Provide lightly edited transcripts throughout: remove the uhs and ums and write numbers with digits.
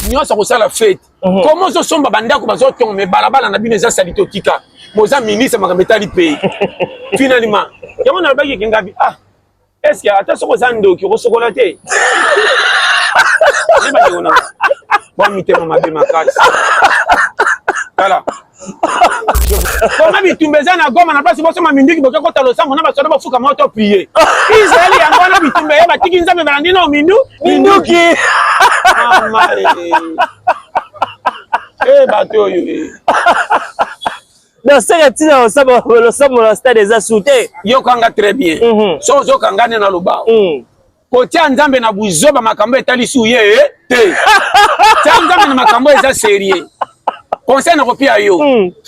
Nyonso akosala fete. Comment ozosomba bandako, bazotonga, me balabala na bino eza saleté, otika boza ministre makambo etali pays. Finalement, yango nalobaki kengabi, ah, est ce que ata soki oza ndoki, okosokola te? Bandeko na bwa mitema mabe makasi. Tala koma bitumba eza na Goma, na place bosoma mindiki, boke kota losambo na basoda, bafuka moto prie Israeli. Yango wana bitumba ye, batiki Nzambe, balandi na mindu minduki. Mama e, bato oyo. Donc seke ntina losambo na stade eza su te. Yokanga très bien. So ozokanga nde naloba, kotia Nzambe na buzoba, makambo etali su ye te. Tia Nzambe na makambo eza sérieux. Conseil na kopia yo,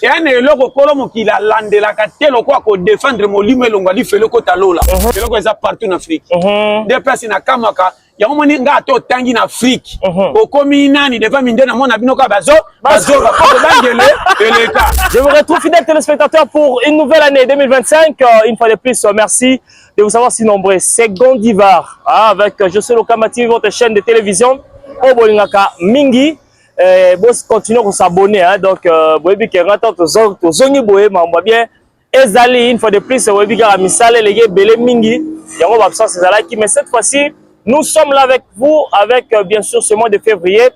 eya na eloko kolo mokili alandelaka te lokola kodéfendre molimo elongwa lifelo ekota lola. Eloko eza partout na Afrique nde place na kamwaka yango. Moni nga, ata otangi na Afrique, okomi nani devant minde na mona bino kaka bazo bazoba po kobangele eleka. Je vous retrouve, fidèles téléspectateurs, pour une nouvelle année 2025. Une fois de plus, merci de vous savoir si nombreux. C'est Gondivar, ah, avec José Lokamati, votre chaîne de télévision. Obolingaka Mingi. Bon, continuez à s'abonner. Hein, donc, boyebi ke ngata tozongi boye mambo bien. Ezali une fois de plus, boyebi kaka misala eleki ebele mingi. Yango ba absence ezalaki, mais cette fois-ci, nous sommes là avec vous, avec bien sûr ce mois de février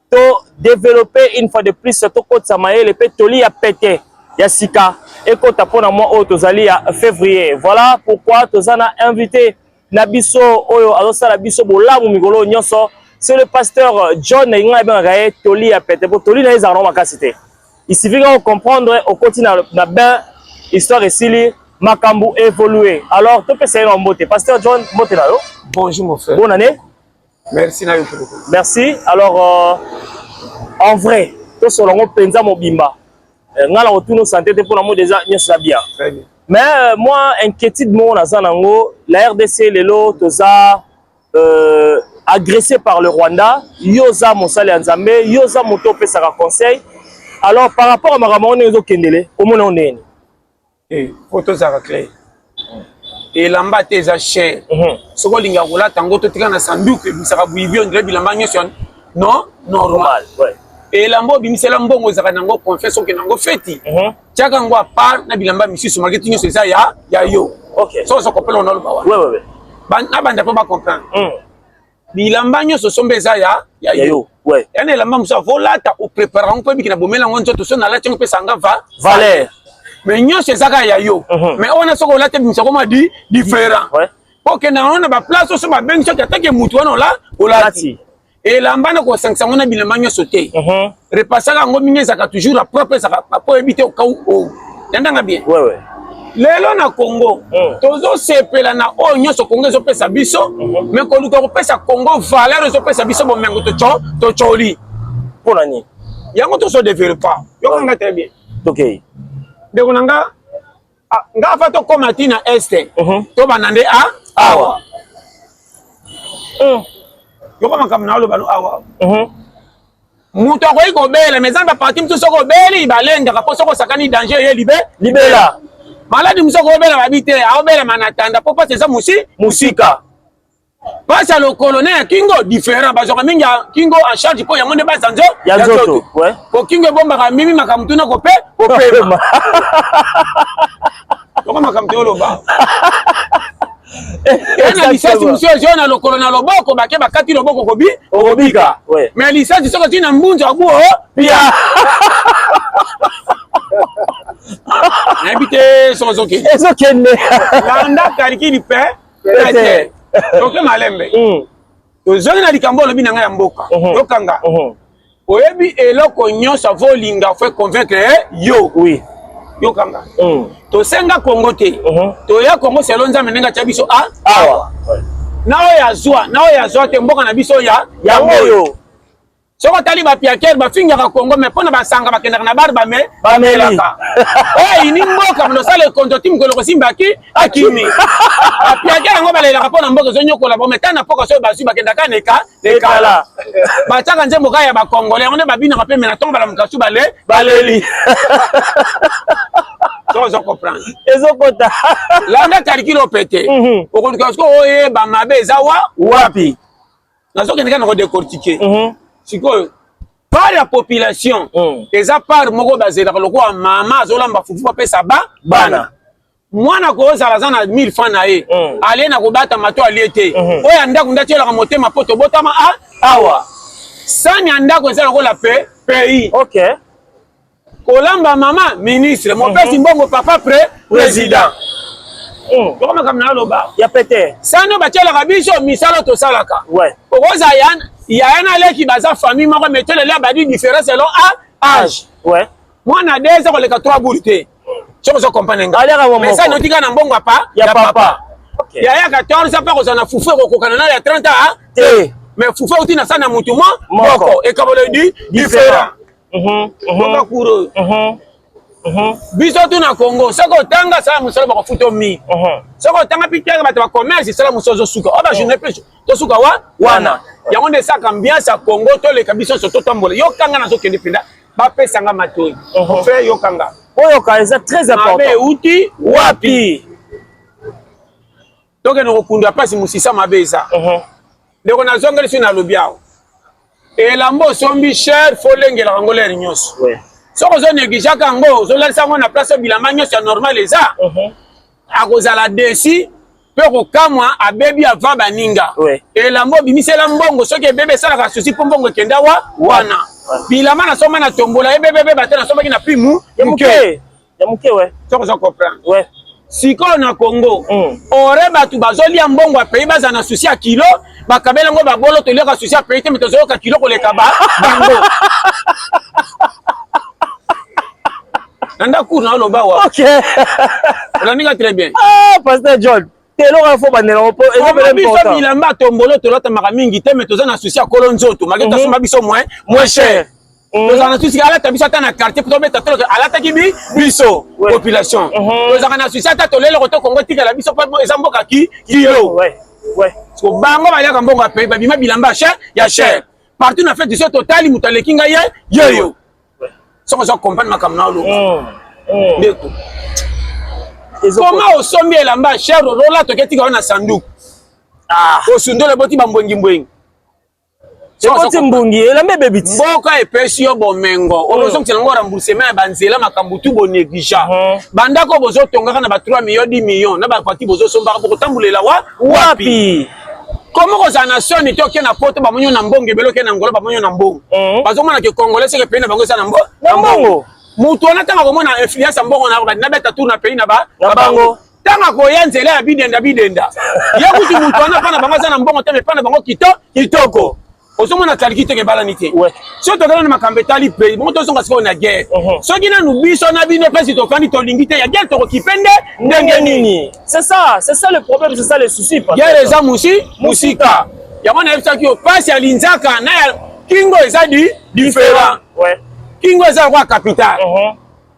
to développer une fois de plus, tokotisa mayele mpe toli ya pete ya sika ekota mpona mwa oyo tozali ya février. Voilà pourquoi toza na invité na biso oyo azosala biso bolamu mikolo nyonso, c'est le pasteur John. Ngai abengaka ye toli ya pete mpo toli na ye ezalaka nango makasi te. Il suffit kaka comprendre, okoti na bain, histoire esili, makambo évolué. Alors topesa ye na mbote. Pasteur John, mbote na yo. Bonjour, mon frère. Bonne année. Merci na yo. Merci. Alors en vrai, tosolo yango mpenza mobimba. Ngai na kotuna santé te, mpona mo déjà nyonso eza bien. Très bien. Mais moi, inquiétude moko naza nango, la RDC lelo toza agressé par le Rwanda. Yo oza mosali ya Nzambe, yo oza moto opesaka conseil. Alors, par rapport à makambo yango, ndenge ezokendele, omona yo ndenge? Po tozalaka clair, elamba te eza cher. Soki olingaka kolata yango, totika na sanduku, ebimisaka buibi, on dirait bilamba nyonso non normal. Elamba obimisela mbongo, ezalaka nango confiance, okende yango feti, tiaka yango à part na bilamba misusu. Malgré tout, nyonso eza ya yo. So ozo kopela, ona oloba wana na banda mpo bacomprendre, bilamba nyonso somba eza ya yo. Ya na elamba mosusu avolata, oprépare yango mpo ebiki na bomela yango nzoto. So nalati yango, epesanga va valeur. Mais nyonso eza kaka ya yo. Mais wana soki olati, ebimisa koma di différent. Okende yango na baplace oso babengi, soki atake mutu wana ola olati elamba na kosangisa yango na bilamba nyonso te. Repasaka yango mingi, ezalaka toujours ya propre, ezalaka po oyebi te okau yandanga bien. Lelo na Congo, tozosepela na oyo nyonso Congo ezopesa biso, mais koluka kopesa Congo valeur ezopesa biso bomengo, tocoli. Mpona nini? Yango tozodéveloppa. Yokanga très bien. Ndeko na nga, nga fa tokóma ti na Est, tobanda nde a awa. Yoko makambo na oloba no awa, moto akoki kobela, mais eza na baparti mosusu soki obeli balendaka, mpo soki osakani, danger ye libe libela. Maladi mosusu akobela, babi te aobelama na tanda, mpo mpasi eza mosika. Mpasi ya lokolo na ya kingo différent, bazwaka mingi ya kingo en charge, mpo yango nde basa nzo ya nzoto. Po kingo ebombaka mimi makambo tuna kope kopema. Yoko makambo te oloba na lisasi mosusu ezwa na lokolo na loboko, bake bakati loboko, kobi okobika. Mais lisasi soki oti na mbunzu abuo pia, nayebi te soki ozokende. Ezokende. Landa kalikili mpe pete, toke malembe. Tozongi na likambo olobi na ngai ya mboka. Yokanga, oyebi eloko nyonso avo olinga, faut convaincre yo. Yokanga, tosenga Kongo te, toya Kongo selo Nzambe ndenge atya biso a awa. Na oyo azwa, na oyo azwa te, mboka na biso ya yango oyo. Soki otali bapiakere bafingaka Kongo, mais mpona basanga bakendaka na bar, bame bamelaka oyo ayini mboka mono osala ekonzo ti mokolo kosimbaki akimi. Bapiakere yango balelaka mpona mboka ezonyokola bango, mais tana na mpoka soki bazwi, bakendaka na eka ekala, batiaka nzembo kaka ya bakongole, yango nde babinaka mpe. Me na ntongo balamuka su bale baleli. Soki ozo comprendre. Ezokota. Landa calcul opete, okoluka soki oyeba mabe eza wa wapi. Nazokende kaka na kodécortiquer sikoyo. Part ya population eza part moko bazelaka lokola mama azolamba fufu apesa ba bana. Mwana kozala aza na 1000 francs na ye, alie na kobatama to alie te. Oyo ya ndako nde atielaka motema mpo tobotama a awa. Sani ya ndako eza lokola pe pays. Kolamba mama ministre, mopesi mbongo papa président. Toko makambo na aloba. Ya pete. Sani oyo batielaka biso misala tosalaka. Okoza yaya na leki baza famille moko mais telele badi différence selon âge. Mwana 2 ans koleka 3 boule te. Soki ozo comprendre nga. Mais ça notika na mbongo apa ya papa. Yaya 14 ans pa kozala na fufu ekokokana na ya 30 ans te. Mais fufu euti na sana mutu moko ekabolo di différent. Boka kuro. Biso tu na Congo soki otanga sala mosala bakofuta mingi. Soki otanga mpe tanga bato ba commerce sala mosala ozosuka. Oyo ba journée mpe tosuka wa wana. Yango nde esaka ambiance ya Congo toleka biso nyonso totambola. Yokanga nazokende mpenza bapesanga matoi. Frère yokanga. Oyoka eza très important. Mabe euti wapi? Tokende kokunda mpasi mosisa mabe eza. Ndeko nazongeli soki nalobi awa. Elamba osombi cher fo olengelaka yango lere nyonso. Soki ozo négligeaka yango ozolalisa yango na place bilamba nyonso ya normal eza, akozala desi mpe kokamwa abebi avant baninga. Elamba obimisela mbongo soki ebebe esalaka susi mpo mbongo ekenda wa wana. Bilamba nasomba na tombola ebebebeba te nasombaki na prix moke. Ya moke we. Soki ozo comprendre. Sikoyo na Congo, ore bato bazolia mbongo ya pays bazala na susi ya kilo, bakabela yango babolo toliaka susi ya pays te, mais tozoyoka kilo koleka ba bango. Na ndako na oloba wa. Olandinga très bien. Ah, Pasteur John. Eloko fo bandela po eza pele important. Biso bilamba tombolo tolatamaka mingi te mais toza na souci ya kolo nzoto malgré tosomba biso moins moins cher. Tozala na souci alata biso ata na quartier po tobeta tolo alataki bi biso population. Tozalaka na souci ata toleloko to Congo tikala biso po eza mboka ki kilo. Parce bango baliaka mbongo ya pays babima bilamba cher ya cher. Partout na fête biso totali moto aleki ngai ye yeyo. Soki oza comprendre makambo na oloba. Ndeko. Koma osombi elamba cher orola toketika wana sanduku. Osundoli eboti bambwengi mbwengi. Eboti mbungi elamba ebebi ti. Mboka epesi yo bomengo. Ozongisa yango remboursement ya banzela makambo tu bonégligea. Bandako bozotongaka na ba 3 millions 10 millions na ba voiture bozosombaka bokotambolela wa wapi? Komo kozala na soni te oke na poto bamoni yo na mbongo ebele oke na Angola bamoni yo na mbongo. Bazomona ke Congolais seke pays na bango eza na mbongo. Mutu wana ntango akomona influence ya mbongo na nabeta tour na pays na bango. Ntango akoya nzela ya bidenda bidenda. Ye kutu mutu wana mpa na bango aza na mbongo te mais mpa na bango kitoko. Ozomona calcul te ebalani te. Soki tokenda na makambo etali pays bongo tozonga sikoyo na guerre. Soki nanu biso na bino mpesi tofandi tolingi te ya guerre tokokipe nde ndenge nini? C'est ça, c'est ça le problème, c'est ça le souci. Guerre eza musika. Yango nayebisaki yo pasi ya linzaka na ya kingo eza di différent. Kingo eza lokola capitale.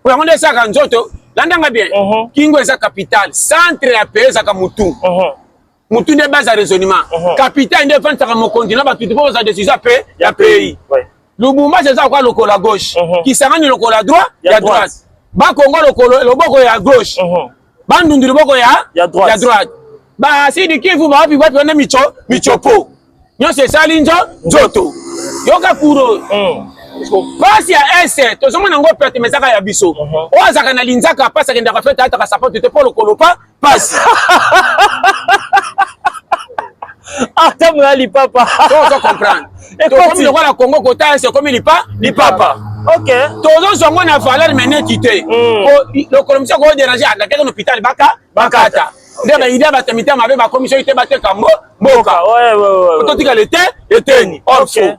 Yango nde esalaka nzoto landanga bien. Kingo eza capitale, centre ya pays ezaka mutu. Mutu nde base ya raisonnement. Capitale nde efandisaka mokonzi na bato mpo bazwa décision ya pays. Lubumbashi eza lokola lokola gauche. Kisangani lokola droit ya droite. Bakongo lokolo loboko ya gauche. Bandundu loboko ya droite. Ba Sud Kivu ba wapi wapi wana michopo. Nyonso esali nzoto. Yoka kuro. Pasi ya est tozomona yango pete mais ezaka ya biso. Oyo azalaka na linzaka pasi akendaka fete ataka sapato te mpo lokolo pa pasi. Ata mona lipapa. Tozo comprendre. Tokomi lokola Congo kota est ekomi lipapa. Tozozwa ngo na valeur mais neti te. Lokolo mosusu ako déranger akendaka na hôpital bakata. Nde ba idea bato mitema mabe bakomi soki te bateka mboka. Totikala ete eteni. Or faux.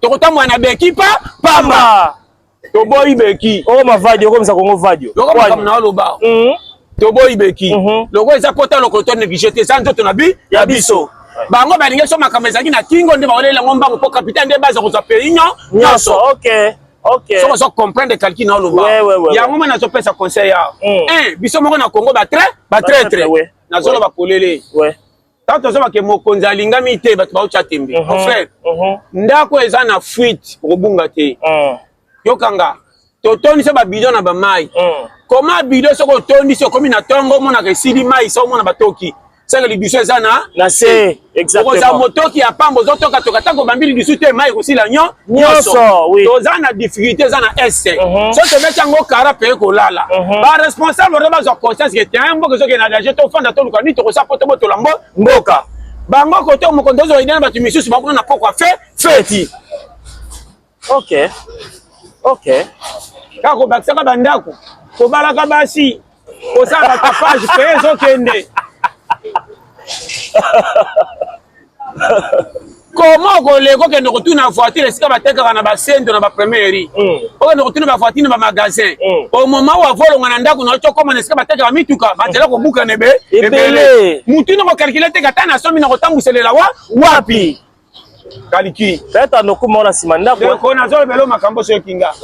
Tokotambola na beki pa pamba. Toboyi beki. Okoma vadio, okomisa Congo vadio. Loko makambo na oloba. Toboyi beki. Loko eza pota lokolo to négligé te, eza nzoto na bi ya biso. Bango balingi so makambo ezalaki na kingo nde baolela yango mbango mpo capitaine nde baza kozwa pays nyonso. Soki ozo comprendre calcul na oloba. Yango mwana nazopesa conseil ya. Biso moko na Congo ba traître. Nazoloba polele. Tango tozobake mokonzi alingami te bato baotya tembe. Mon frère, ndako eza na fuite okobunga te. Yokanga totondisa ba bidon na ba mai. Koma bidon soki otondisi okomi na tongo omonaka esili mai so omona batoki. Seke lidusu eza na na se. Exactement. Okozala motoki ya pamba, ozotokatoka ntango obambi lidusu te, mai ekosila nyonso. Oui. Toza na difficulté eza na est. Soki tobeti yango kara pe kolala. Ba responsable wana bazwa conscience que terrain mboka ezokende na danger, tofanda toluka nini tokosala po tobotola mboka. Bango kote mokonzi ozwa idée na bato misusu bakuna na pokwa fe feti. Ok. Ok. Kaka kobakisaka bandako, kobalaka basi, kosala batapage pe ezokende. Comment okoleka okende kotuna voiture esika batekaka na basendo na bapremieri, okende kotuna bavoiture na bamagasin, au moment où avolonga na ndako na yo tokóma na esika batekaka mituka, banzela kobukana ebele, mutu na kokalkule te kata na somi na kotambuselela wa wapi kaliki peut-être nokuma wana nsima ndako. Ndeko, nazolobela makambo soki nga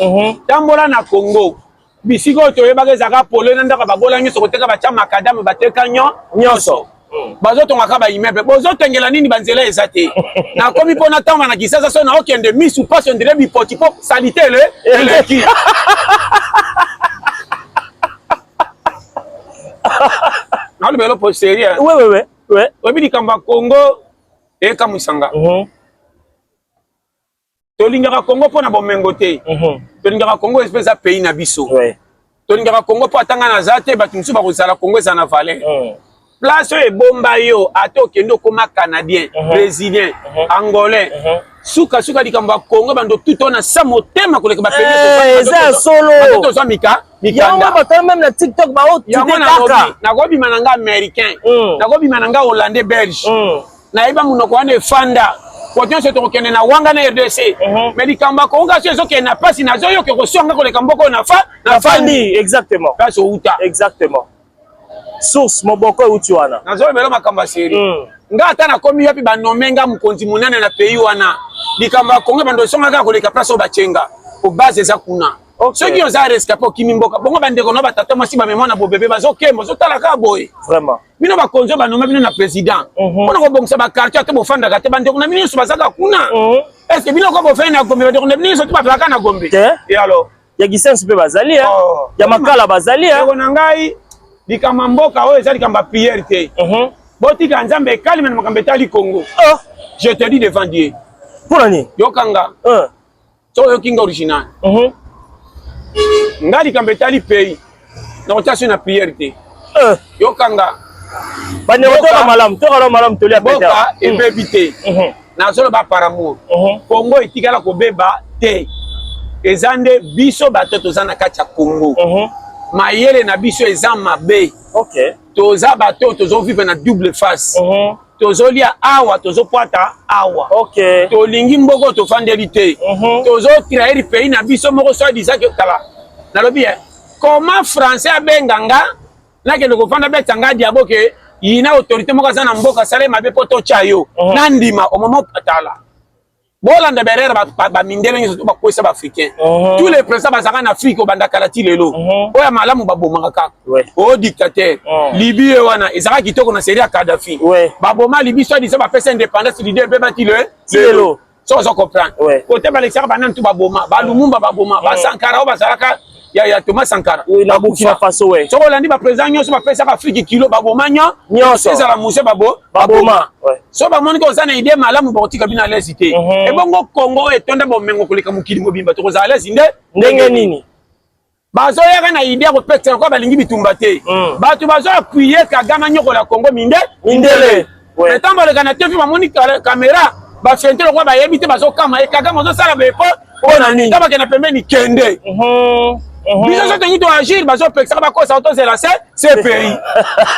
tambola na Congo, bisika oyo toyebaka ezalaka pole na ndako babola nyonso koteka, batya makadame, bateka nyonso. Bazotongaka baimmeuble, bozotengela nini? Banzela eza te. Nakomi mpo natamba na Kisasa, so naokende misu mpasi, ondire bipoti mpo saleté ele eleki. Nalobela po sérieux. Oui. Oyebi likambo ya Congo ekamwisanga. Tolingaka Congo mpo na bomengo te. Tolingaka Congo mpe eza pays na biso. Tolingaka Congo mpo atanga naza te, bato mosusu bakozala, Congo eza na valeur. Place oyo ebomba yo, ata okende okóma Canadien, Brésilien, Angolais, sukasuka likambo ya Congo bando tuta na sa motema koleka. Eza ya solo. Tozwa mika mikanda bato même na TikTok yango. Kaka nakobima na nga Américain, nakobima na nga Hollandais, Belge, nayeba monoko wana efanda po nyonso tokokende na wanga na RDC. Mais likambo ya Kongo kasi ezokende na mpasi, nazoyoka koswanga koleka mboka oyo nafa nafandi. Exactement. Place outa. Exactement, source moboko euti wana. Nazolobela makambo ya sérieux. Nga ata nakomi wapi, banome nga mokonzi monene na pays wana, likambo ya Kongo bando esonga kaka koleka place oyo batyenga po base eza kuna. Soki oza rescapé, okimi mboka bongo, bandeko na batata mwasi bamema na bobebe, bazokemba, ozotala kaka boye. Vraiment. Bino bakonzi oyo banoma bino na président mpona kobongisa baquartier, ate bofandaka te, bandeko na bino nyonso bazaka kuna. Est ce que bino ko bofai na Gombe, bandeko na bino nyonso te bazalaka na Gombe? Te. Et alors? Ya Gisensu mpe bazali, ya Makala bazali. Ndeko na ngai, likambo ya mboka oyo eza likambo ya prière te. Botika Nzambe ekalima na makambo etali Congo. Je te dis devant Dieu. Mpona nini? Yokanga, so oyoki nga original, nga likambo etali pays nakotia so na prière te. Yokanga. Bandeko, toka malamu, toka malamu, tolia. Mboka ebebi te. Nazoloba par amour. Congo etikala kobeba te, eza nde biso bato toza na kati ya Congo, mayele na biso eza mabe. Toza bato oyo tozovivre na double face. Tozolia awa, tozopwata awa. Tolingi mboka oyo tofandeli te. Tozotrahir pays na biso moko so disant que tala, nalobi comment Français abenga nga nakende kofanda, beta nga diabo ke yina autorité moko aza na mboka, asala mabe mpo totya yo na ndima au moment. Tala, bolanda berere, bamindele nyonso to bakwesa baafricain. Tous les présidents bazalaka na Afrique, obanda kala ti lelo, oyo ya malamu babomaka kaka o dictateur. Libye ye wana ezalaka kitoko na série ya Kadhafi. Baboma Libye, soi disant bapesa indépendance, Libye mpe bati le lelo. So ozo comprendre kote balekisaka banani tu, baboma baLumumba, baboma baSankara oyo bazalaka ya Thomas Sankara. Na Burkina Faso, we. Soki olandi baprésident nyonso bapesaka Afrique kilo, baboma nyonso. Ezala muse baboma. So bamoni ko oza na idée malamu, bakotika bino à l'aise te. Ebongo Congo oyo etonda bomengo koleka mokili mobimba, tokozala à l'aise nde ndenge nini? Bazoyaka na idée ya kopekisa lokola balingi bitumba te. Bato bazo appuyer Kagame nyokola Congo minde. Mindele. Mais ntango baleka na TV, bamoni caméra, bafente lokola bayebi te, bazokama ye Kagame ozosala boye po mpona nini? Ntango bakenda pembeni, kende. Biso so tolingi toagir, bazopekisaka, bakosa tozela se CPI.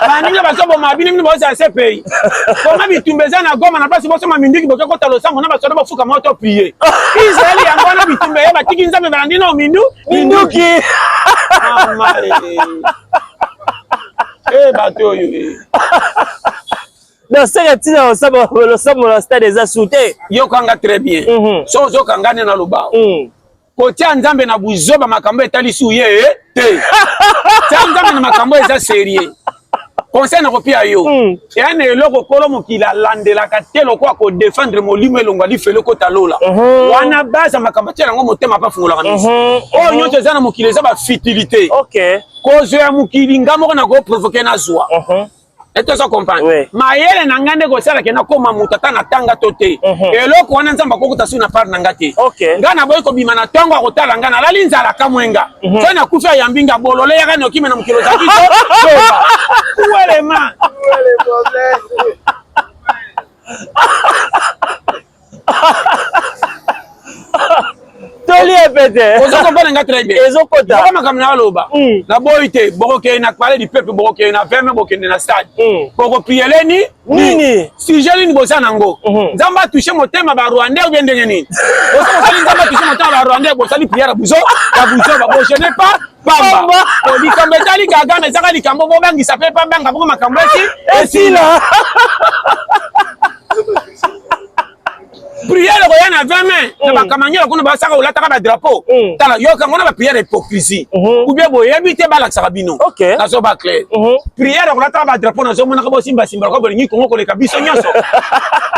Baninga bazoboma bino, bino bozela CPI. Koma bitumba eza na Goma, na place bosoma minduki, boke kota losambo na basoda, bofuka moto prie Israel. Yango wana bitumba ye batiki Nzambe, balandi na mindu minduki. Mama e bato oyo. Donc seke ntina losambo na stade eza su te. Yokanga très bien. So ozokanga nde naloba, kotia Nzambe na buzoba, makambo etali su ye te. Tia Nzambe na makambo eza sérieux. Conseil na kopia yo, eya na eloko kolo mokili alandelaka te lokola kodefendre molimo elongwa lifelo ekota lola. Wana base ya makambo, atia yango motema mpe afungolaka miso. Oyo nyonso eza na mokili eza bafutilité. Kozwa ya mokili, nga moko na koprovoquer nazwa. Ete ozo comprendre? Oui. Mayele na ngai nde kosala ke nakoma moto ata natanga to te. Eloko wana Nzambe akokuta su na part na nga te. Nga naboyi kobima na ntongo akotala nga nalali nzala kamwenga. Soki nakufi ayambi nga bolole yaka nokima na mokili ozalaki to zoba. Welema. Toli epete. Ozo comprendre nga très bien. Ezokota. Boko makambo na aloba. Naboyi te bokokende na palais du peuple, bokokende na veme, bokende na stade. Bokopriele ni nini? Sujet nini boza nango? Nzambe atouche motema ba Rwandais ou bien ndenge nini? Boza bosali Nzambe atouche motema ba Rwandais, bosali prière ya buzo, ya buzoba, bo jeûne pas pamba. Likambo etali Kagame ezaka likambo bobangisa pe pambanga bongo makambo esi esila. Prière koya na 20 mai na bakamanyela kuna basaka olataka ba drapeau. Tala yoka ngona ba prière hypocrisie. Ou bien boyebi te balakisaka bino. Nazo ba clair. Prière kolataka ba drapeau nazo monaka bosimba simba ko bolingi Kongo koleka biso nyonso.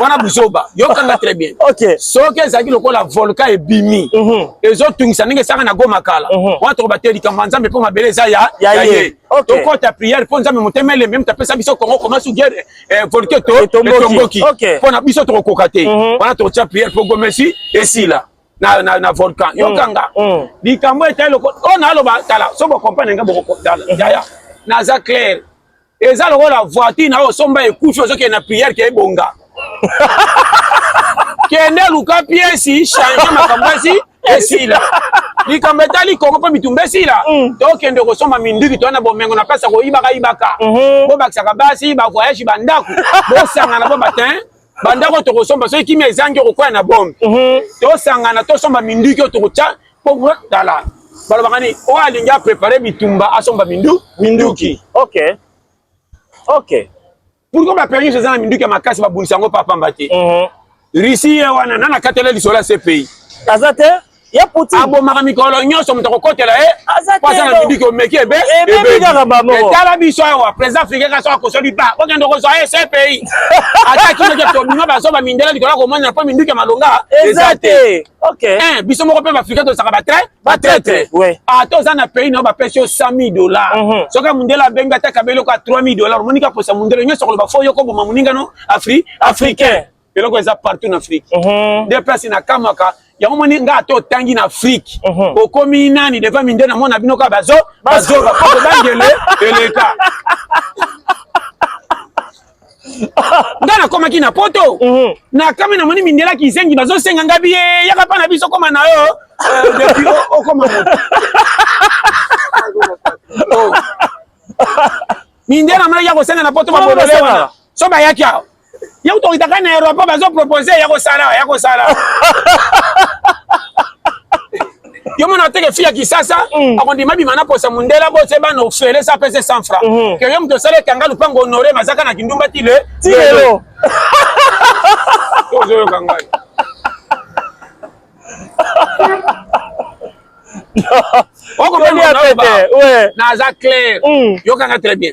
Wana buzoba. Yoka nga très bien. Soki ezalaki lokola volcan ebimi. Ezotungisa ndenge esaka na Goma kala. Wana tokobatela likambo ya Nzambe mpo mabele eza ya ya ye. Tokota prière mpo Nzambe motema elembe moto apesa biso Kongo koma su guerre volcan to etomboki. Mpo na biso tokokoka te. Wana tokotia prière mpo Goma esi esila. Na, na, na volcan. Yokanga. Likambo etali lokola oyo naloba tala so bocomprendre nga bokotala. Yaya naza clair. Eza lokola voiture na osomba ekufi ozokende na prière ke ebonga. Kende luka pièce change makambo esi esila. Likambo etali Kongo mpo bitumba esila. Tokende kosomba minduki toya na bomengo na place ya koyibaka yibaka. Bobakisaka basi ba voyage ba ndako. Bosangana bo batin. Bandako tokosomba soki kimia ezangi okokwea na bombe. Tosangana tosomba minduki oyo tokotya po tala. Balobaka nini? Oyo alingi a préparer bitumba asomba minduki. Pourquoi ba pays eza na minduki ya makasi babundisa yango pa pamba te? Russie ye wana nana katela lisolo ya CPI. Aza te? Ya Poutine. Abomaka mikolo nyonso moto akokotela ye. Aza te. Aza na minduki omeki ebe. Ebebi kaka bango. Etala biso awa président africain kasi akosoli ba. Bokende kozwa ye CPI. Ata kino ke tobima bazoba mindele likolo ya komonana mpo minduki ya malonga eza te. Biso moko mpe baafricain tozalaka ba traître. Ata oza na pays na yo bapesi yo 100 000 $. Soki mundele abengi ata kabeli oko ya 3 000 $, omoni kaka posa mundele nyonso koloba fo yo koboma moninga no africain. Eloko eza partout na Afrique. Nde place na kamwaka yango moni nga ata otangi na Afrique. Okomi nani devant mindele na mona bino kaka bazo bazoba po kobangele eleka. Nga nakomaki na poto. Nakami namoni mindele kizengi bazosenga nga biye yaka pa na biso koma na yo depuis okoma moto. Mindele amonaki ya kosenga na poto babolole wana. So bayaki awa. Ye kutokitaka na aéroport bazopropose ya kosala ya kosala. Yo mona teke fille ya Kisasa akondima bima na posa mundela bose bana ofele sa pese 100 francs. Ke yo moto osala ekanga lupango honore mazaka na kindumba ti le Ti lelo. Ozoyoka ngai. Toli apete, ouais. Naza clair. Yokanga très bien.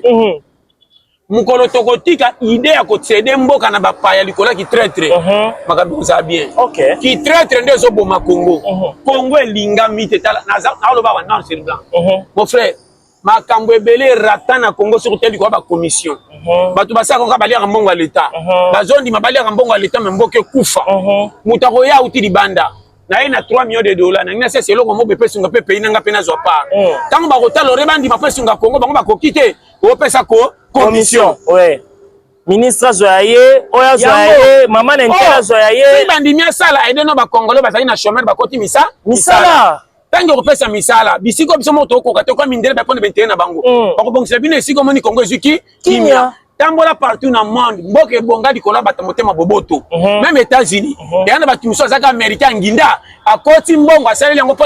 Mokolo tokotika idée ya kocéder mboka na bapaya likolo ya kitraître, makambo kozala bien. Kitraître nde ezoboma Congo. Congo elingami te. Tala naloba wa noir sur blanc. Mon frère, makambo ebele rata na Congo soki te likolo ya bacommission. Bato basalaka kaka baliaka mbongo ya leta. Bazondima baliaka mbongo ya leta me mboka ekufa. Moto akoya auti libanda na ye na 3 millions de dollars nangi nasesa eloko moko epe esunga mpe pays na nga mpe nazwa part. Ntango bakotala ore bandima mpo esunga Congo bango bakoki te opesa ko commission. Ministre azwa ya ye, oyo azwa ya ye, mama na nkele azwa ya ye. Soki bandimi asala aide no bakongole bazali na chômeur bakoti misala. Ntango okopesa misala bisika biso moko tokokoka te kwa mindele bapona baintérêt na bango. Bakobongisela bino esika omoni Kongo ezwi ki kimia. Tambola partout na monde mboka ebonga likolo ya bato motema boboto. Même États-Unis eya na bato mosusu azalaka américain nginda akoti mbongo asaleli yango mpo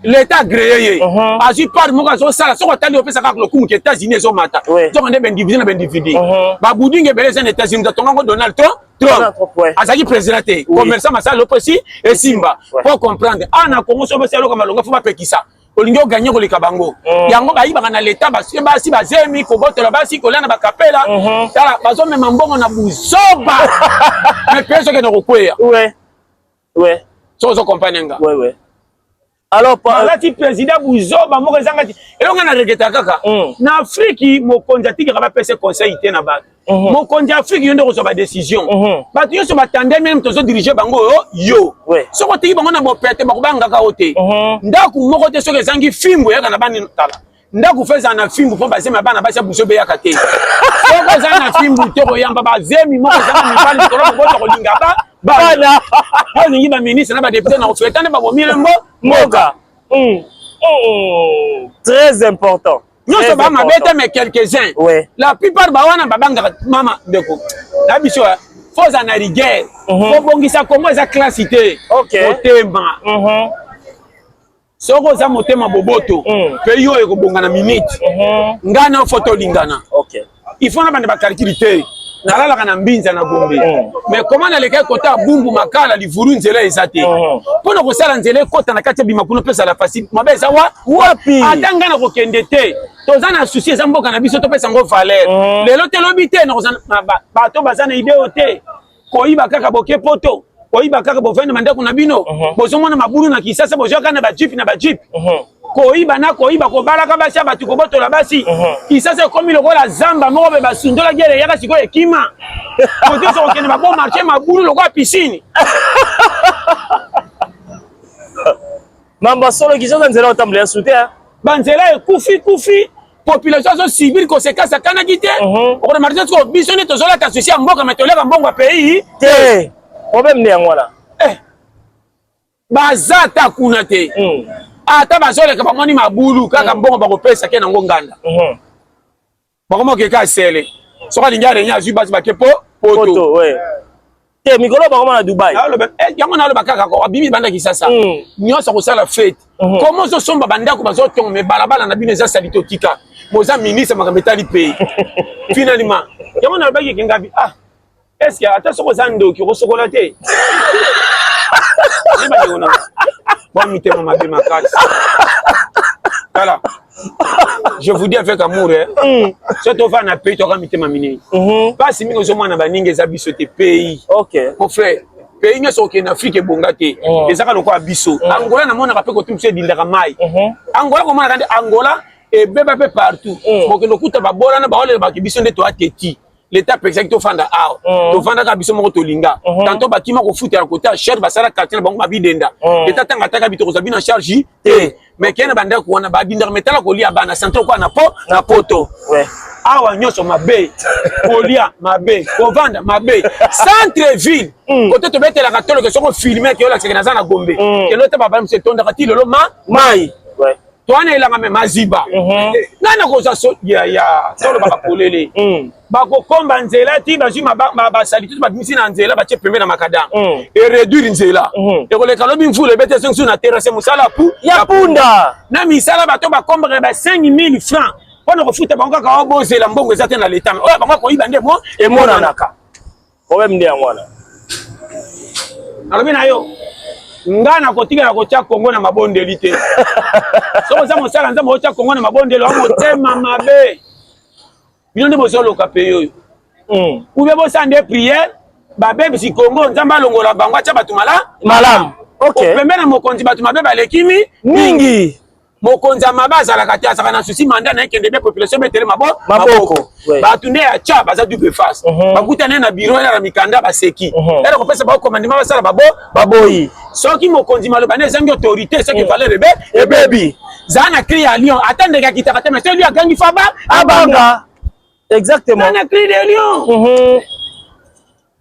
l'état agréé ye azwi part moko azosala soki otali opesa kaka lokumu ke États-Unis ezomata. Nzoka nde baindividu na baindividu babudingi ebele eza na États-Unis moto atongango Donald Trump. Donald Trump, ouais. Azalaki président te, commerçant masala lopo esi esimba. Po comprendre awa na Congo soki opesi eloko malonga fo bapekisa olingi oganye koleka bango. Yango bayibaka na leta basi basi bazemi kobotola basi kolia na bakapela. Tala bazomema mbongo na buzoba mais mpe ezokende kokweya. Soki ozocomprendre nga. Ouais, ouais. Alors Balati président buzoba moko ezanga ti eloko nga na regretta kaka. Na Afrique, mokonzi atikaka bapesa conseil te na bato. Mokonzi ya Afrique, yo nde kozwa badécision. Bato nyonso batandemi meme tozodirige bango oyo yo. Soki otiki bango na bopete, bakobangaka yo te. Ndako moko te soki ezangi fimbu eyaka na bani. Tala, ndako faut ezala na fimbu mpo bazemi ya bana basi ya buso ebeyaka te. Soki oza na fimbu te, koyamba bazemi moko ezanga mibali likolo kobota kolinga ba bana. Olingi baministre na badéputé na kofeta nde babomile mbo mboka. Très important. Nyonso bamabe te, mais quelques-uns. La plupart bawana babangaka mama. Ndeko na biso, faut ozala na rigueur. Kobongisa Kongo eza classe te. Motema, soki oza motema boboto, mpe yo ekobonga na minute. Ngai na faut tolingana. Il faut na banda bacalculs te. Nalalaka na Mbinza na Gombe, mais comment nalekaki kota Bumbu, Makala, Livulu, nzela eza te. Mpona kosala nzela ekota na kati ya bima kuna mpe ezala facile, mabe eza wa wapi? Ata ngai na kokende te, toza na souci, eza mboka na biso, topesa yango valeur. Lelo te, lobi te, bato baza na idée oyo te. Koyiba kaka, boke poto koyiba kaka, bovandi bandako na bino, bozomona mabulu na Kisasa, bozwaka na bajeep na bajeep, koyiba na koyiba, kobalaka basi ya bato, kobotola basi. Kisasa ekomi lokola zamba moko be basundolaki, ele eyaka sikoyo ekima kote so kokende babo marché, mabulu lokola piscine. Mambo solo, Kinshasa nzela otambola ya sute. Banzela ekufi kufi, population azosubir conséquence akanaki te. Okoremarquer sikoyo biso nde tozolata souci ya mboka, mais toliaka mbongo ya pays. Te, problème nde yango wana. Baza ata kuna te, ata bazoleka, bamoni mabulu kaka, mbongo bakopesa ke nango nganda. Bakoma okeka sele, soki alingi arenye, azwi basi bake po poto. Te, mikolo bakoma na Dubai. Yango naloba kaka, abimi banda Kisasa nyonso akosala fête. Koma ozosomba bandako, bazotonga, mais balabala na bino eza sali. Totika boza ministre makambo etali pays. Finalement yango nalobaki ekengabi, ah, est ce que ata soki oza ndoki okosokola te? Bandeko na bwa mitema mabe makasi. Tala, je vous dis avec amour, eh? So tovanda na pays, toka mitema minei. Mpasi mingi ozomona baninga eza biso te, pays. Mon frère, pays nyonso okende na Afrique ebonga te, ezaka lokola biso. Angola namonaka mpe kote biso edindaka mai. Angola komonaka nde Angola ebeba mpe partout. Bokende okuta babolana, baolela baki biso nde toa teti. L'État apekisaki tofanda awa, tovandaka biso moko tolinga. Tantôt bakima kofutela kote ya cher, basala quartier na bango babidenda. L'État ntango ataka bi tokozwa bino en charge te, mais kende na bandako wana babindaka metala kolia bana centre kwa na po na poto. Awa nyonso mabe, kolia mabe, kovanda mabe. Centre ville kote tobetelaka toloke, soko filme ke olakisaka naza na Gombe, kende ota babala mosu etondaka ti lelo ma mai. Towana elanga mais maziba. Nani akozwa so ya tolobaka polele? Bakokomba nzela ti bazwi basali ti babimisi na nzela, batie pembe na macadam, eréduire nzela, ekoleka. Lobi mvula ebete, ezongisi na terrasse, mosala pu ya punda. Na misala, bato bakombaka ba 5000 francs mpona kofuta bango kaka. Bozela, mbongo eza te na leta, oyo bango akoyiba nde mo emonanaka. Problème nde yango wana. Nalobi na yo, nga nakotikala kotia Kongo na mabondeli te. Soki oza mosala Nzambe, otia Kongo na mabondeli wa motema mabe. Bino nde bozoloka pays oyo. Ube bosala nde prière, babebisi Kongo, Nzambe alongola bango, atya bato mala malamu. Pembe na mokonzi, bato mabe baleki mi mingi. Mokonzi ya mabe azalaka te, azalaka na souci mandat na ye kende be, population betele maboko. Bato nde ya tya baza double face. Bakutani na bureau ya na mikanda, baseki ere kopesa bao commandement, basala babo baboyi. Soki mokonzi maloba nde ezangi autorité, soki valeur ebe ebebi. Zala na cri ya lion, ata ndeke akitaka te, mais soki agangi fa ba abanga. Exactement. Na cri de lion.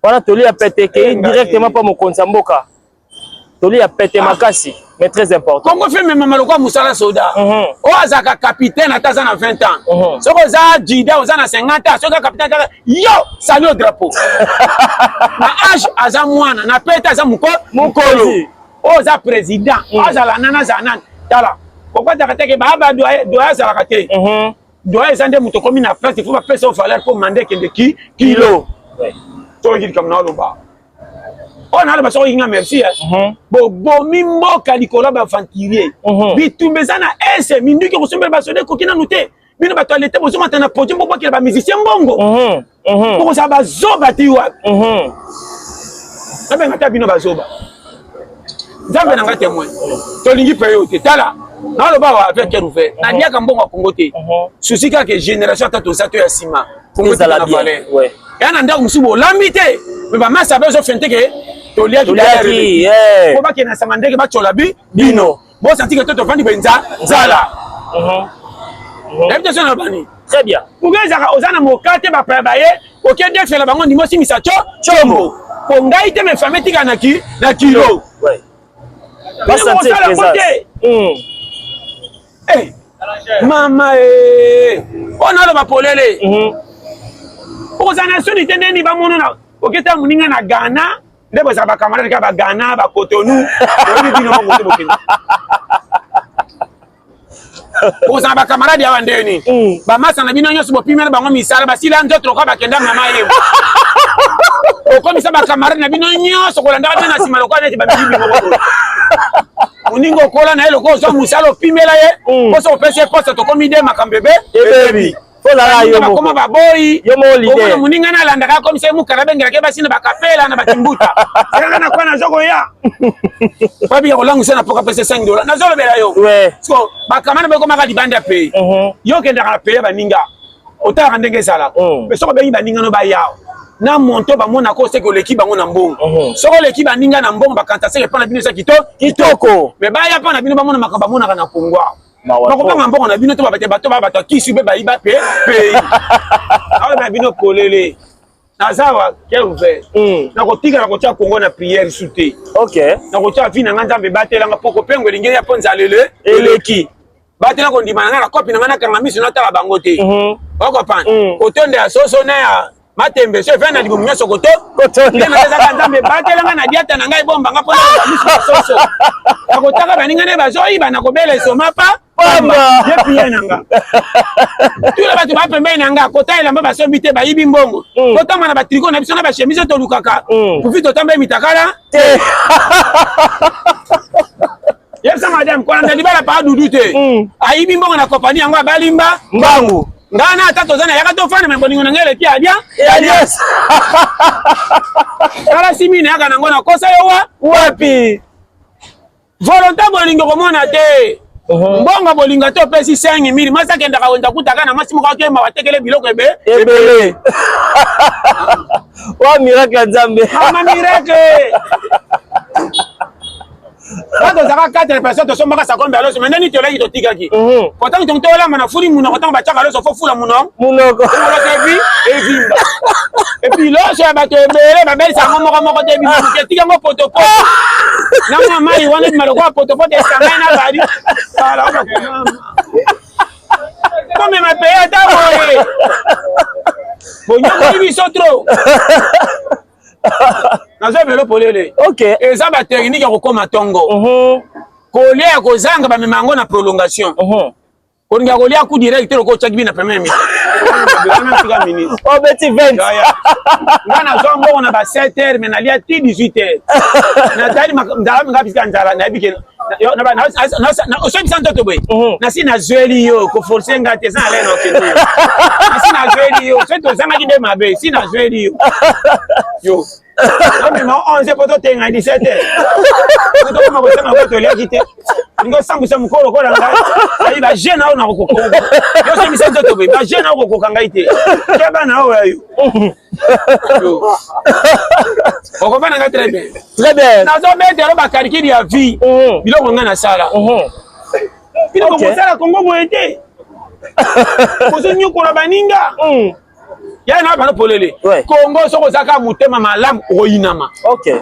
Wana toli ya pete ekei directement mpa mokonzi ya mboka. Toli ya pete makasi, mais très important. Kongo fe memama lokola mosala soda oyo azalaka capitaine ata aza na 20 ans. Soki oza jida, oza na 50 ans, soki capitaine kaka yo, salut au drapeau. Na age aza mwana, na pete aza mokolo. Oyo oza président, azala nani, azala nani, tala kokataka teke baa badoyen azalaka te. Doyen eza nde moto okomi na place, il faut bapesa yo valeur mpo mandat ekende ki kilo. Soki likambo na oloba oyo naloba, soki okinga merci, bobomi mboka likolo ya baaventurier. Bitumba eza na ese, minduki kosombela basoda ekoki nanu te. Bino bato ya leta bozomata na podium, bobwakela bamusicien mbongo, bokozala bazoba ti wapi? Nabenga ta bino bazoba. Nzambe na nga témoin, tolingi mpe yo te. Tala, naloba awa avec cœur ouvert, naliaka mbongo ya Kongo te. Susi kaka génération ata toza to ya nsima, Kongo ezala na bien. Valeur. Eya na ndako mosusu bolambi te, me bamasa bezofente ke toliaki. Toliaki. Po bakende na sanga ndenge batyola bi bino, bosanti ke to tovandi boye nzala. Nayebi te so na bani. Très bien. Pourquoi ezalaka oza na moka te, bapaya baye, oke defela bango, ndimo osimisa tyo tshombo po ngai te, me femme etika na ki na kilo. Basentir Bino bosala présence. te. Eh, mama e, oyo naloba polele, okozala na soni te. Ndeni bamono na oketa moninga na Ghana, nde bozala bacamarade kaka baGhana, baCotonou, oyebi bino moko te. Bokende kozala bacamarade awa ndeni? Bamasa na bino nyonso bopimela bango misala, basila nzoto lokola bakenda mama ye. Okomisa bacamarade na bino nyonso kolandaka bino na nsima lokola neti bamiyibi moko boye. Moninga okola na ye lokola ozwa mosala, opimela ye mposo, opesi ye posa, tokomi de makambo ebe. Ebebi. Ozala yo moko. Bakoma baboyi. Yo moko leader. Omona moninga na alandaka, akomisa ye mokala, abengelaka ye basi na bakapela na bakimbuta, zelanga na kwa nazokoya babika kolangwisa na poka, pesa 5 dollar, nazolobela yo. So bakamana bakomaka libanda pays. Yo okendaka na pays ya baninga, otalaka ndenge ezalaka. Mais soki obengi baninga no baya na monto, bamonaka oseki oleki bango na mbongo. Soki oleki baninga na mbongo, bakanta seke mpa na bino eza kitoko. Mais baya mpa na bino, bamona makambo bamonaka na Kongo awa. Mawa. Bakobanga mbongo na bino to babate bato ba bato ya kisi mpe bayiba mpe pays awa na bino polele. Naza awa cœur ouvert. Nakotika, nakotia Kongo na prière su te. Nakotia vie na nga, Nzambe ebatelanga mpo kopengo elingi eya, mpo nzalele eleki. Batela kondima na ngai na kopi na ngai, nakanga miso, natala bango te. Okopana kotonda ya soso na ya matembe so efai na libumu nyonso koto. Kotonda. Nde nazazaka, Nzambe batelanga na diata na ngai, ebombanga mpo na miso ya soso. Nakotaka baninga nde bazoyiba, nakobela esoma pa pamba. Ye prière na nga, tula bato bapembeni na nga, kota elamba basombi te, bayibi mbongo. Kotamba na batricot na biso na bachemise tolukaka pufi, totamba mitakala te. Yebisa madame kolanda libala pa dudu te. Ayibi mbongo na kompani yango, abalimba mbangu. Ngai na ata toza na yaka, tofanda, me bolingo na ngai eleki alia. Alias. Tala simi na yaka nango, nakosa yo wa wapi? Volonté bolingo komona te. Mbongo bolingo te. Opesi 5 mille, mwasi akendaka wenza, kutaka na mwasi moko akema, batekele biloko ebe. Ebele wa miracle ya Nzambe. Mama, miracle. Ba tozalaka 4 personnes, tosombaka sakombe ya loso, me ndeni tolaki, totikaki. Kotango tongo tolamba na fuli munoko, ntango batiaka loso, fo fula munoko. Munoko. Loso evi evimba, et puis loso ya bato ebele, babelisa yango moko moko te, ebima moke, etika yango potopoto na mwa mai wana, ebima lokola potopoto esangani na bali. Komema peye ata boye, bonyokoli biso trop. Naza velo polele. Eza batechnique ya kokóma ntongo. Kolia ya kozanga, bamema yango na prolongation. Kolinga kolia coup direct te, lokola otiaki bino na première mi-temps ministre. Obeti 20. Nga nazwa mbongo na ba 7 heures, mais nalia ti 18 heures. Natali nzala nga bisika nzala, nayebi ke osobisa nzoto boye. Nasi nazweli yo, koforce nga te, eza na lene okende yo. Nasi nazweli yo, soki tozangaki nde mabe. Si nazweli yo, yo omema 11 po totenga 17 heures, tokoma kosanga ko toliaki te. Lingi osambwisa mokolo lokola ngai, ayi bajeune ayo nakokoka yo, sobisa nzoto boye, bajeune ayo kokoka ngai te. Ke bana oyo ya yo, okompa na ngai très bien. Très bien. Nazobetelo bacalcul ya vie. Biloko ngai nasala, bino bokosala Kongo boye te, bozonyokola baninga. Ya na bano polele. Kongo, soki ozalaka motema malamu, okoyinama.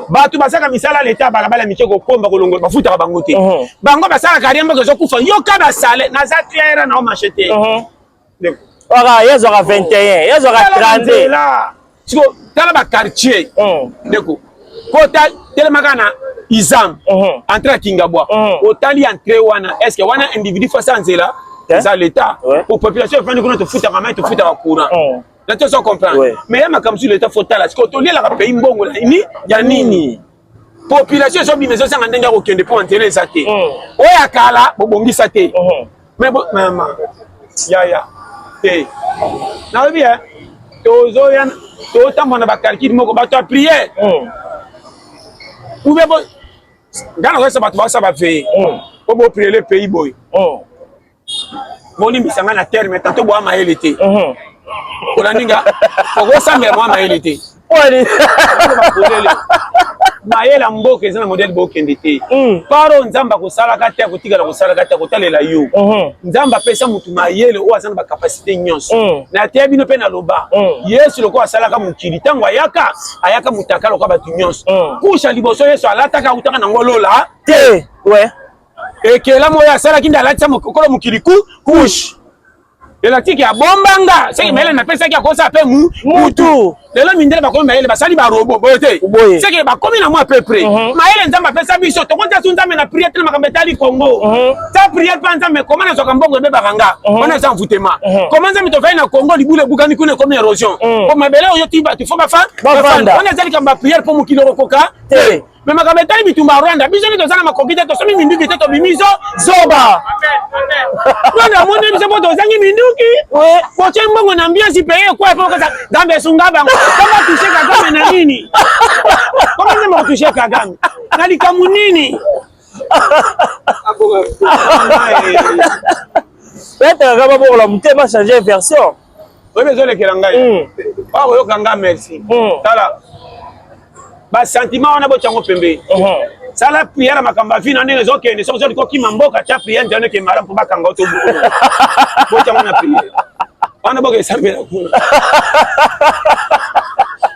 Bato basalaka misala leta, balabala mike, kokomba, kolongola, bafutaka bango te. Bango basalaka rien, mboka ezokufa. Yoka basale, naza claire na omarché te. Waka ye azwaka 21, ye azwaka 32. Siko tala baquartier, ndeko, kota telemaka na Izam, entrée ya Kingabwa, otali entrée wana, est ce que wana individu face ya nzela eza l'état? Po population efandi kuna, tofutaka mai, tofutaka courant na te, ozo comprendre? Mais ya makambo sur l'état, faut tala sikoyo tolielaka pays mbongo ni ya nini? Population ezobima, ezozanga ndenge ya kokende mpo nzela eza te. Oyo ya kala bobongisa te. Mais mama yaya te, nalobi tozoya, totambola na bacalcul moko, bato ya prière ou bien. Nga nakoyesa bato basala baveye po bopriele pays boye. Bolimbisa nga na terme, tanto boya mayele te. Olandi nga, okosambela mwa mayele te. Mayele ya mboka eza na modele bokende te. Paro Nzambe akosalaka te, akotikala kosalaka te, akotalela yo. Nzambe apesa motu mayele oyo aza na bacapacité nyonso. Nateya bino mpe naloba, Yesu lokola asalaka mokili, ntango ayaka, ayaka motaka lokola bato nyonso. Kusha liboso Yesu alataka, autaka nango lola te. Ekelamu oyo asalaki nde alatisa mokolo mokili ku kushe. Elatiki abombanga seki mayele napesaki akosala mpe mutu. Lelo mindele bakomi mayele, basali barobo boye te, seke bakomi na mwa peu près mayele Nzambe apesa biso. Tokonti su Nzambe na priere te na makambo etali Congo. Ta priere mpa Nzambe, koma nazwaka mbongo ebebaka nga wana eza envoûtement. Koma Nzambe, tofai na Congo, libulu ebukani kuna, ekomi érosion po mabele oyo ti bato fo bafanda. Wana eza likambo ya priere mpo mokili okokoka te. Me makambo etali bitumba ya Rwanda, biso nde toza na makoki te, tosomi minduki te, tobimi zo zoba. Rwanda amoni biso mpo tozangi minduki, botie mbongo na ambiance peye ekwa po kasa Nzambe esunga bango. Kama touche Kagame na nini? Kama Nzambe akotouche Kagame na likambo nini? Peut-être kaka babokola motema, changer version. Oyebi ezolekela ngai, okoyoka nga merci. Tala basentiment wana, botyango pembeni. Sala prière ya makambo ya vie na ndenge ezokende. Soki ozoli kokima mboka, tia prière nzela ndeke malamu mpo bakanga oto. Botyango na prière wana, boke esambela kuna,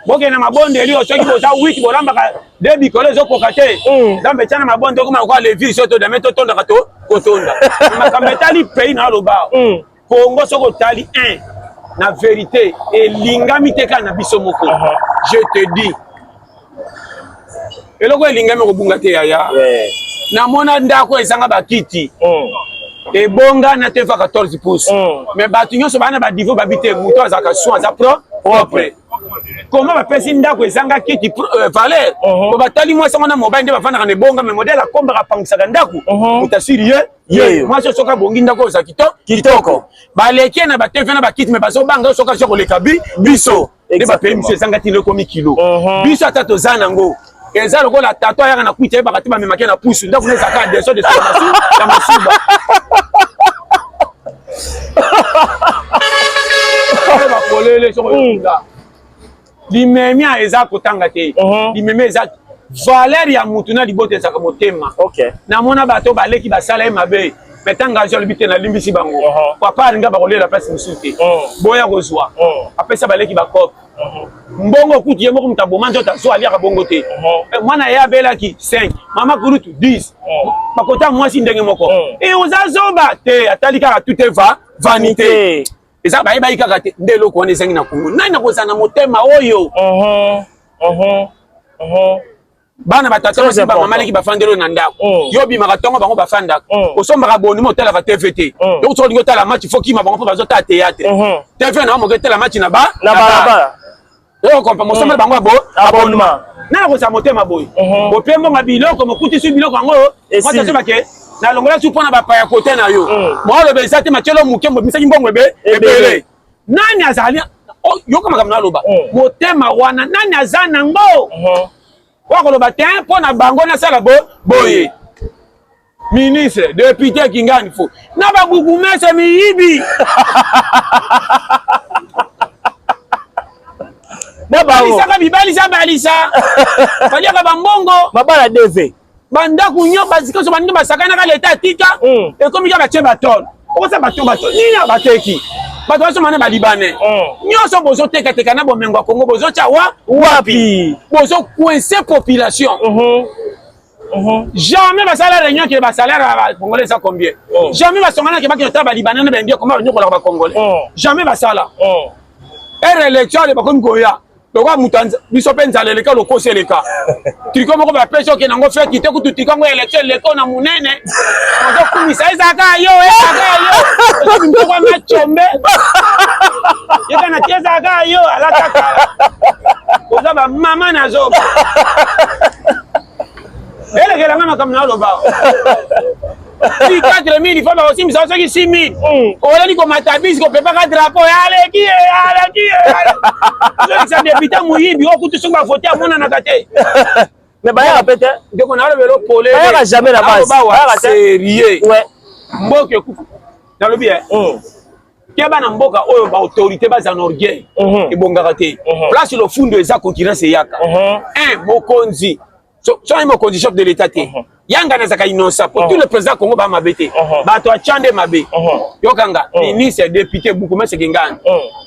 bokende na mabondeli oyo. Soki boza wiki, bolambaka de bikolo ezokoka te, Nzambe etya na mabonde, okoma lokola levire. So todame totondaka to kotonda makambo etali pays na aloba. Congo, soki otali 1 na vérité, elingami te kaka na biso moko. Je te dis, eloko elingami kobunga te, yaya. Namona ndako ezanga bakiti, ebonga na TV 14 pouces, mais bato nyonso baa na badivo babi te. Moto azalaka soin, aza propre. Comment bapesi ndako ezanga kiti valeur? Po batali mwasi yango na mobali nde bafandaka na ebonga, mais modèle akombaka, apangisaka ndako, moto asiri ye ye mwasi. Soki abongi ndako oza kitoko, baleki ye na baTV na bakiti, mais bazobanga yo soki aza koleka biso nde bapeye miso ezanga ntina, ekomi kilo. Biso ata toza nango, eza lokola tato ayaka na kwiti, ayebaka te bamemaki na pusu. Ndako na ezalaka deso deso ya masuba. Bakolele soko yokinga limemia eza kotanga te. Limemia eza valeur ya mutu na libota, ezalaka motema. Namona bato baleki basala ye mabe, me ntango azwi, alobi te, nalimbisi bango. Papa alinga bakolela place mosusu te, boya kozwa. Apesa baleki bakope mbongo, kutu ye moko moto aboma nzoto, azwa, aliaka bongo te. Mwana ye abelaki 5, mama kulutu 10, bakota mwasi ndenge moko. E oza zoba te, atali kaka tout est va vanité, eza bayebaki kaka te. Nde eloko wana ezangi na Kongo. Nani akozala na motema oyo? Bana batata basi, bamama leki bafandeli na ndako, yo obimaka ntongo, bango bafandaka. Osombaka bonima, otalaka TV te. Donc soki olingi otala match, faut kima bango mpo bazotala théâtre. TV na moke, etala match na ba na balabala. Oyo kompa mosomba bango abo abonnement. Nana kozala motema boye, opie mbongo biloko, mokutisi biloko yango, mwasi bake nalongola su mpona bapaya kote na yo. Mwa eza te matielo moke, mobimisaki mbongo ebele. Nani azali yoka makambo naloba? Motema wana, nani aza nango oyo akoloba te mpo na bango nasala boye? Ministre, député, kingani fo na babourgmestre miyibi. Balisaka bibalisa balisa, baliaka bambongo. Mabala DV. Bandako nyo bazika so bandeko basakanaka, leta atika, ekomi kaka batie batole. Okosa bato, bato nini bateki? Bato basomba na balibanais nyonso. Bozotekateka na bomengo ya Kongo, bozotya wa wapi? Bozocoincer population. Jamais basala réunion ke basalaire ya bacongolais eza combien. Jamais basonganaki bakende otala balibanais na baindien, koma banyokolaka bacongolais. Jamais basala. Ere élection ale bakomi koya lokola moto biso mpe nzala eleka, lokosi eleka. Triko moko bapesi, okende yango feti te. Kutu triko yango élection eleko na monene, ozokumisa ezalaka yo, ezalaka yo, ozobimisa macombe yeka na ti, ezalaka yo alataka. Oza bamama nazoba, elekelanga makambo na aloba. Si 4000 fo bakosimbisa, soki 6000 olali komata bisi, kopepaka drapeau, aleki ye, aleki ye, ozolekisa député moyibi oyo. Kutu soki bavote, amonanaka te. Mais bayaka pe te. Ndeko nalobelo polele. Bayaka jamais na base. Bayaka sérieux. Ouais. Mboka ekufa. Nalobi eh. Keba na mboka oyo ba autorité baza na orgueil. Ebongaka te. Place lofundo eza concurrence eyaka. Un mokonzi. So so mokonzi chef de l'état te. Yanga nazaka innocent pour tout le président Congo ba mabe te. Bato atya nde mabe. Yokanga ministre député bourgmestre kingani.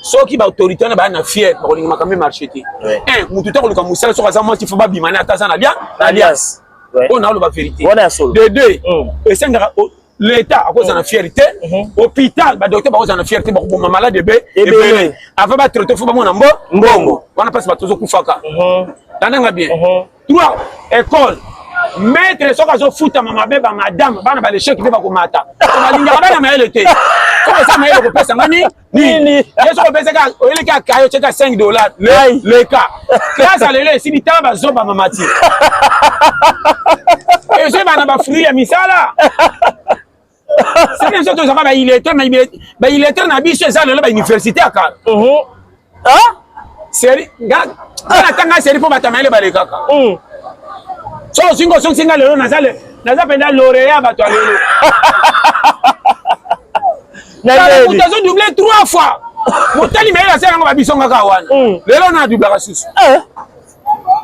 Soki ba autorité wana ba na fier bakolinga makambo marché te. Un mutu te koluka mosala soki aza mwasi faut babima na ata aza na lia na alliance. Oyo naoloba vérité. Wana ya solo. De deux esengaka l'état akozala na fierté, hôpital badocteur bakozala na fierté, bakoboma malade ebe ebele avant batraite faut bamona mbo mbongo wana mpasi bato ozokufaka. Landanga bien. Trois, école maître soki azofutama mabe, bamadame bana balesheki nde bakomata, balingaka bana mayele te. Soki oza mayele okopesa nga nini? Ye soki opesaka oyeleki akaye otyeka 5 $ leka classe alelo esili. Tala bazoba mamati ezoyebana bafruit ya misala. Seke biso tozalaka baillettré, baillettré na biso eza lelo bauniversité ya kala. Série nga natanga série mpo bato ya mayele balekaka. So osinga osongisi nga lelo, naza mpenza lauréat. Bato ya lelo, moto azodouble trois fois, motali mayele asala yango, babiso ngaka wana lelo na doublaka susu.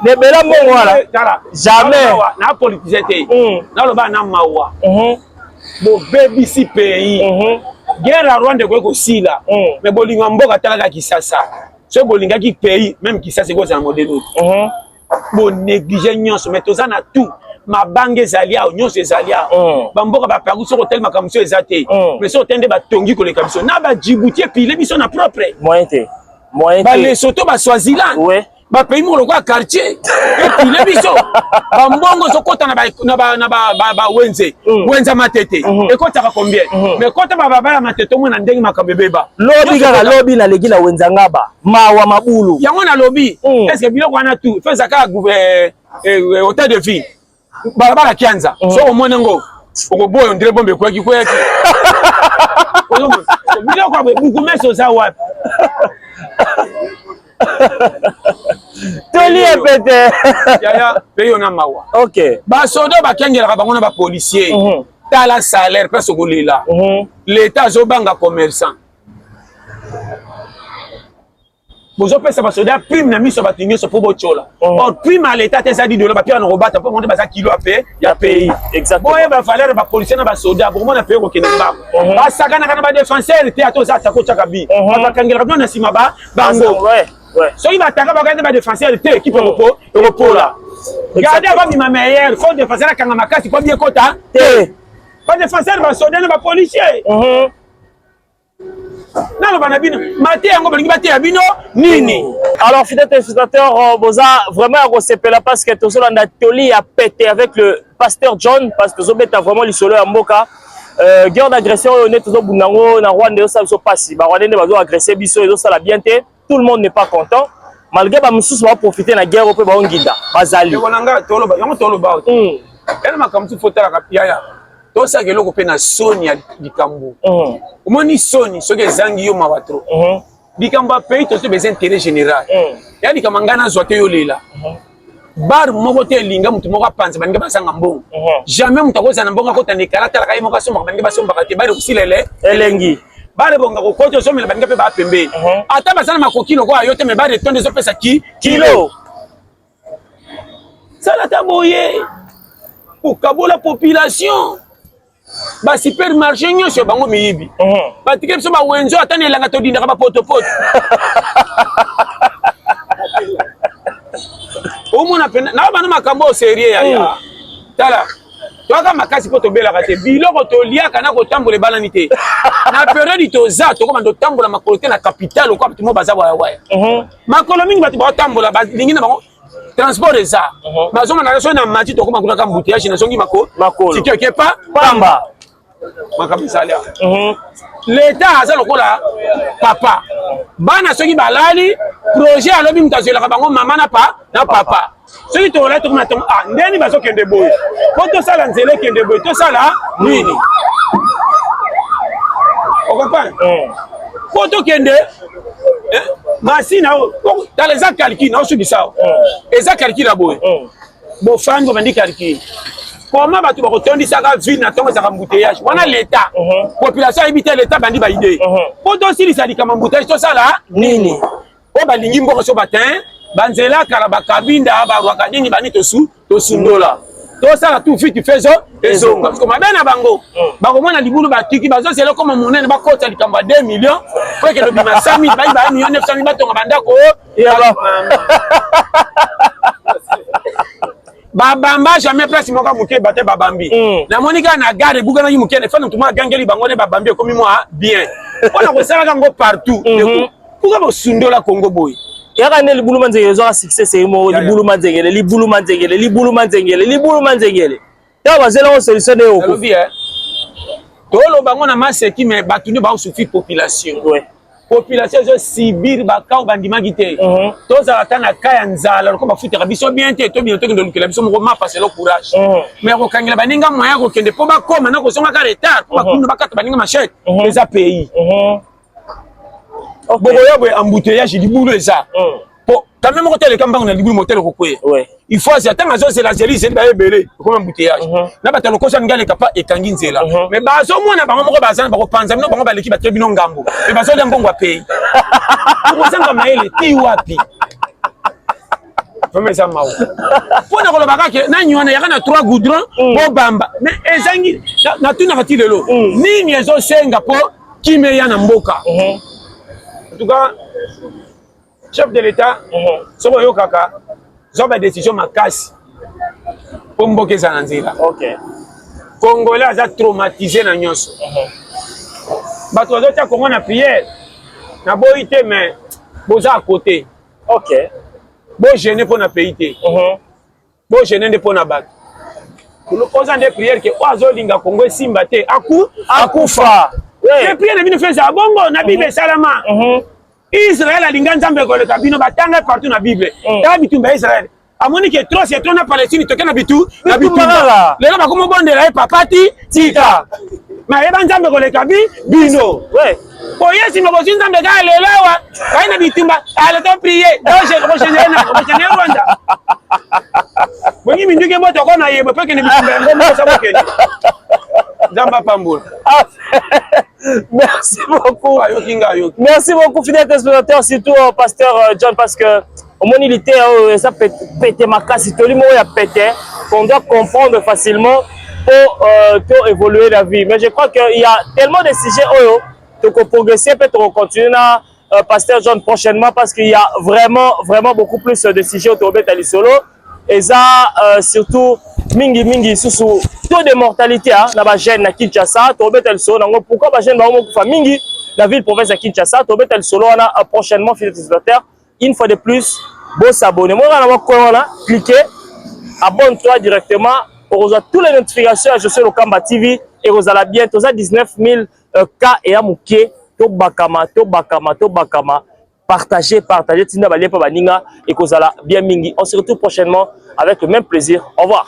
Lebela mbongo wana jamais. Na politise te, naloba na mawa, bobebisi pays. Guerre ya Rwanda ekoki kosila, mais bolingo ya mboka, talaka Kisasa. Soki bolingaki pays, même Kisasa ekozala modèle oyo. Bonéglige nyonso, mais toza na tout. Mabanga ezali awa, nyonso ezali awa. Bamboka bapangu soki otali makambo mosusu eza te, mais soki otali nde batongi koleka biso na Badjibouti, epile biso na propre. Moyen te, moyen te. Balesoto, Baswaziland, bapays moko lokola quartier epile biso. Bambongo ezokɔta na bawenze, wenze Matete ekɔtaka combien? Mais kɔta bababa ya Matete, omona ndenge makambo ebeba. Lobi kaka lobi naleki na wenza Ngaba, mawa, mabulu. Yango nalobi, est ce que biloko wana tout faut ezaka hôtel de ville, balabala Kianza, soki omoni yango okoboya, ondire bombe ekweyaki kweyaki. Biloko ya bourgmestre oza wapi? Toli epete. Yaya, mpe yo na mawa. Basoda bakengelaka bango na bapolicier, tala salaire place okolela. L'état azobanga commerçant. Bozopesa basoda prime na miso ya bato nyonso mpo botyola. Or prime ya l'état te eza 10 $, bapia na kobata mpo bango nde baza kilo ya pays. Boyeba valeur ya bapolicier na basoda, bokomona pays kokende mbango. Basakanaka na badéfenseur te. Ata oza ataka otyaka bi, bakangelaka bino na nsima bango. Soki bataka bakandi nde badéfenseur te, équipe ekopola. Gardien abamima meilleur, faut défenseur akanga makasi mpo bi ekota te. Badéfenseur, basoda na bapolicier, naloba na bino mateya yango, balingi bateya bino nini? Alors, fidèles téléspectateurs, boza vraiment ya kosepela parce que tozolanda toli ya pete avec le pasteur John, parce que tozobeta vraiment lisolo ya mboka. Guerre d'agression oyo nde tozobunda yango na Rwanda, ezosala biso mpasi. Barwandais nde bazoagresse biso, ezosala bien te. Tout le monde n'est pas content, malgré bamosusu baprofite na guerre oyo mpe baonginda bazali. Ndeko na nga, toloba yango, toloba yana makambo mosusu. Fotalaka yaya, tosaka eloko mpe na soni ya likambo. Omoni soni soki ezangi yo, mawa trop. Likambo ya pays tozoba eza intérêt général. Ya likambo ngai nazwa te, yolela bar moko te. Elinga motu moko apanza, baninga bazanga mbongo. Jamais moto akozala na mbongo akota na ekala, atalaka ye moko asombaka, baninga basombaka te. Bar ekosila ele elengi. Bar ebonga kokota, ozomela, baninga mpe baa pembeni. Ata baza na makoki lokola yo te, mais bar etondi, ezopesa ki kilo. Sala ata boye, kokabola population. Basupermarché nyonso ya bango miyibi, batike biso bawenzo. Ata na elanga todindaka bapotopoto. Omona pena na bana makambo oyo sérieux. Yaya, tala, toyaka makasi mpo tobelaka te. Biloko toliaka na kotambola ebalani te. Na période toza, tokoma totambola makolo te na capitale lokola bato mo baza wayawaya. Makolo mingi bato baotambola, balingi na bango transport eza. Bazonga na so na mati, tokoma kuna ka embouteillage, nazongi makolo. Tiki pa pamba. Makambo ezali awa. L'état aza lokola papa bana. Soki balali projet, alobi moto azwelaka bango mama na pa na papa. Soki tolali, tokoma tongo, ah, ndeni bazokende boye po tosala nzela ekende boye, tosala nini, ocomprendre? Po tokende masina oyo, tala, eza calcul na osukisa awa. Eza calcul ya boye. Bofandi, bobandi calcul comment bato bakotondisaka ville na ntongo ezalaka embouteillage wana. Leta, population ayebi te. Leta bandi baide mpo tosilisa likambo embouteillage, tosala nini? Oyo balingi mboka so batin banzela kala, bakabinda, barwaka nini, bani tosu tosundola, tosala tout vite fezo ezonga, parce que mabe na bango, bakomona libulu batiki, bazozela okoma monene, bakota likambo ya 2 millions po ekende obima 100 000, bayi ba million 900 000, batonga bandako. Babamba jamais place moko moke bate babambi. Namoni kaka na gare ebukanaki moke, efana motu moko agangeli bango nde babambi, ekomi mwa bien mpona kosalaka yango partout. Ndeko, pourquoi bosundola Kongo boye? Yaka nde libulu manzengele ezwaka succès seri moko. Libulu manzengele, libulu manzengele, libulu manzengele, libulu manzengele, ntango bazelango solution nde oko. Nalobi toloba ngo na maseki, mais bato nde baosouffrir, population. Population ezosubir bakao bandimaki te. Tozala ata na ka ya nzala, loko bafutaka biso bien te, tobina tokende olukela biso moko mapa selo courage. Mais kokangela baninga moyen kokende mpo bakóma na kozongaka retard mpo bakunda bakata baninga machete, eza pays. Bokoya boye, embouteillage, libulu eza po kame moko te, eleka mbango na libulu, motele kokweya. Il faut azela ntango azozela, zeli zeli, baye ebele, ekoma embouteillage na bato ya lokoso alingi aleka pa ekangi nzela. Mais bazomona bango moko baza bakopanza bino, bango baleki, batie bino ngambo, mais bazolia mbongo ya pays. Okozanga mayele ti wapi? Vraiment eza mawa mpo na koloba kaka nani wana yaka na trois goudron bobamba, mais ezangi. Natunaka ti lelo nini ezosenga mpo kimia eya na mboka. En tout cas, chef de l'État, soki oyokaka, zwa badécision makasi mpo mboka eza na nzela. Congolais aza traumatisé na nyonso. Bato bazotia Kongo na prière, naboyi te, mais boza à côté. Bogêner mpo na pays te, bogêner nde mpo na bato. Oza nde prière ke oyo azolinga Kongo esimba te aku akufa. Te, prière na bino fe ezala bongo na Bible esalama. Israel alinga Nzambe koleka bino, batanga partout na Bible. Tala bitumba ya Israel, amoni ke trop c'est trop na Palestine, toke na bitu na bitumba. Lelo bakomobondela ye, papa ti tika, mais ayeba Nzambe koleka bi bino. Boye nsima bozwi Nzambe kaka lelo awa, baye na bitumba, ale to prie ogénéré Rwanda, bongi minduki ebotoko na yebo mpo ekende bitumba yango moko sa bokende. Nzambe apambola. Merci beaucoup. Ayoki nga, ayoki. Merci beaucoup, fidèles téléspectateurs, surtout pasteur John, parce que omoni liteya oyo eza pete makasi, toli moko ya pete qu'on doit comprendre facilement pour to évoluer la vie. Mais je crois qu'il y a tellement de sujets oyo toko progresser peut toko continuer na pasteur John prochainement, parce qu'il y a vraiment vraiment beaucoup plus de sujets oyo tobeta lisolo. Eza surtout mingi mingi susu taux de mortalité, hein, na bajeune na Kinshasa. Tobeta lisolo nango, pourquoi bajeune bango mokufa mingi na ville province ya Kinshasa. Tobeta lisolo wana prochainement. Fidèles téléspectateurs, une fois de plus, bosabonner moi na mwa wana, cliquez, abonne-toi directement, okozwa toutes les notifications ya José Lokamba TV, ekozala bien. Toza 19 000 k eya moke, tobakama, tobakama, tobakama. Partager, partager, tinda balien mpe baninga, ekozala bien mingi. On se retrouve prochainement avec le même plaisir. Au revoir.